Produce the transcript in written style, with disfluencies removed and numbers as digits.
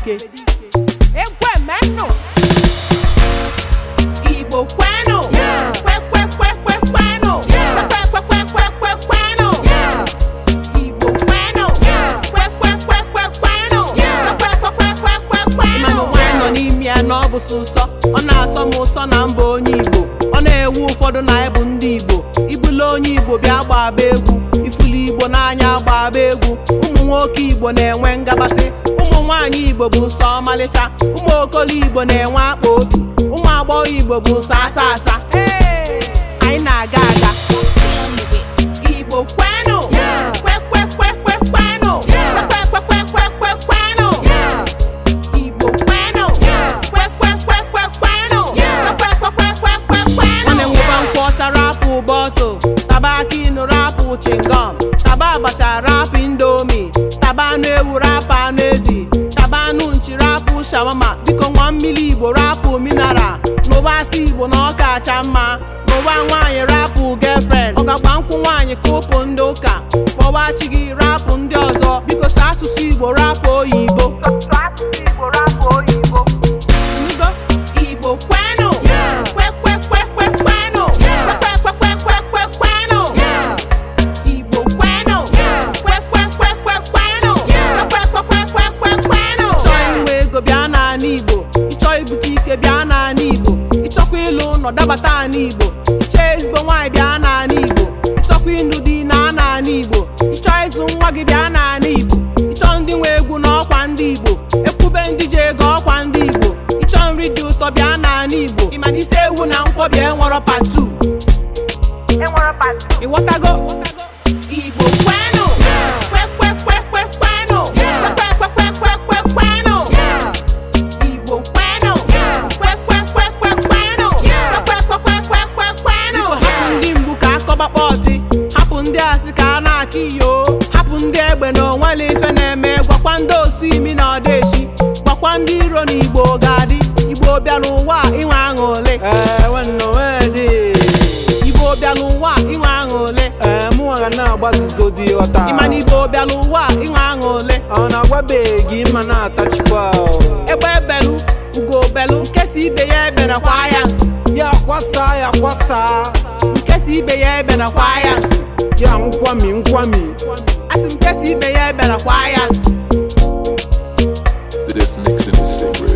Ebubedike. Egwu emenụ. Igbo kwenụ, kwe kwenụ, kwe kwenụ. Igbo kwenụ, kwe kwenụ, kwe kwenụ. Ịmanụ nwaanyị nọ n'ime ya na ọ bụ sọ ụsọ. Ọ na-asọ m ụsọ na mba onye Igbo. Ọ na-ewu ụfọdụ na ịbụ ndị Igbo. Ibula onye Igbo bịa gbaba egwu. Ifulu Igbo n'anya, gbaba egwu. Ụmụ nwoke Igbo na-enwe ngabasị. Ụmụ nwaanyị Igbo bụ nsọ ọmalịcha. Ụmụ okolo Igbo na-enwe akpa obi. Ụmụ agbọghọ Igbo bụ nsọ asa asa. Anyị na-aga aga. Igbo kwenụ, kwe kwe kwe kwe kwenụ, kwe kwe kwe kwe kwe kwenụ. Igbo kwenụ, kwe kwe kwe kwe kwenụ, kwe kwe kwe kwe kwe kwenụ. Nwanne, nwụba nkwụ ọcha, rapụ bottle, taba akị inu, rapụ chewing gum, taba abacha, rapụ Indomie, taba anụ ewu, rapụ anụ ezi, taba anụ nchi, rapụ shawarma. Biko, nwa mmiri Igbo, rapụ mineral, n'ụba asị Igbo na ọ kacha mma. N'ụba nwaanyị, rapụ girlfriend, ọ gagba nkwụ nwaanyị, kụpụ ndị ụka, kpọwa chi gị, rapụ ndị ọzọ. Biko, sụ asụsụ Igbo, rapụ oyibo. Ngo, Igbo kwenụ, kwe kwe kwe kwe kwenụ, kwe kwe kwe kwe kwe kwenụ. Igbo kwenụ, kwe kwe kwe kwe kwenụ, kwe kwe kwe kwe kwe kwenụ. Ịchọ inwe ego, bịa n'ala Igbo. Ịchọ ibute ike, bịa n'ala Igbo. Ịchọkwa ịlụ ụlọ, dabata ala Igbo. Ịchọ ezigbo nwaanyị, bịa n'ala Igbo. Ịchọkwa ịnụ di na n'ala Igbo. Ịchọ ịzụ nwa gị, bịa n'ala Igbo. Ịchọ ndị nwe egwu na ọkwa ndị Igbo, ekwube ndị ji ego, ọkwa ndị Igbo. Ịchọ nri dị ụtọ, bịa n'ala Igbo. Ịma na isi ewu na nkwọbi enwero part 2? Ịghọtago? Igbo kwenụ, kwe kwe kwe kwe kwenụ, kwe kwe kwe kwe kwe kwenụ. Igbo kwenụ, kwe kwe kwe kwe kwenụ, kwe kwe kwe kwe kwe kwenụ. Hapụ ndị mgbu ka akọba kpọtị, hapụ ndị asị ka a na-aka iyo, hapụ ndị egbe na onwere ife na-eme. Gwakwa ndị osi imi na ọdeshi, gwakwa ndị iro na Igbo ga-adị. Igbo bịara ụwa a inwe aṅụrị. Ee, nwanne, onwedị. Igbo bịara ụwa a inwe aṅụrị. Ee, mụnwa ga na-agbazigodi, ghọta. Ịma na Igbo bịara ụwa a inwe aṅụrị. Ọ na-agwabeghị gị mma na-atachikwa o. Egbe ebelu, ugo belu, nkesa ibe ya ebere kwa ya. Ya kwasa, ya kwasa. Nkesa ibe ya ebere kwa ya. Ya nkwami nkwami. Asị m, nkesa ibe ya ebere kwa ya. This mixing is secret.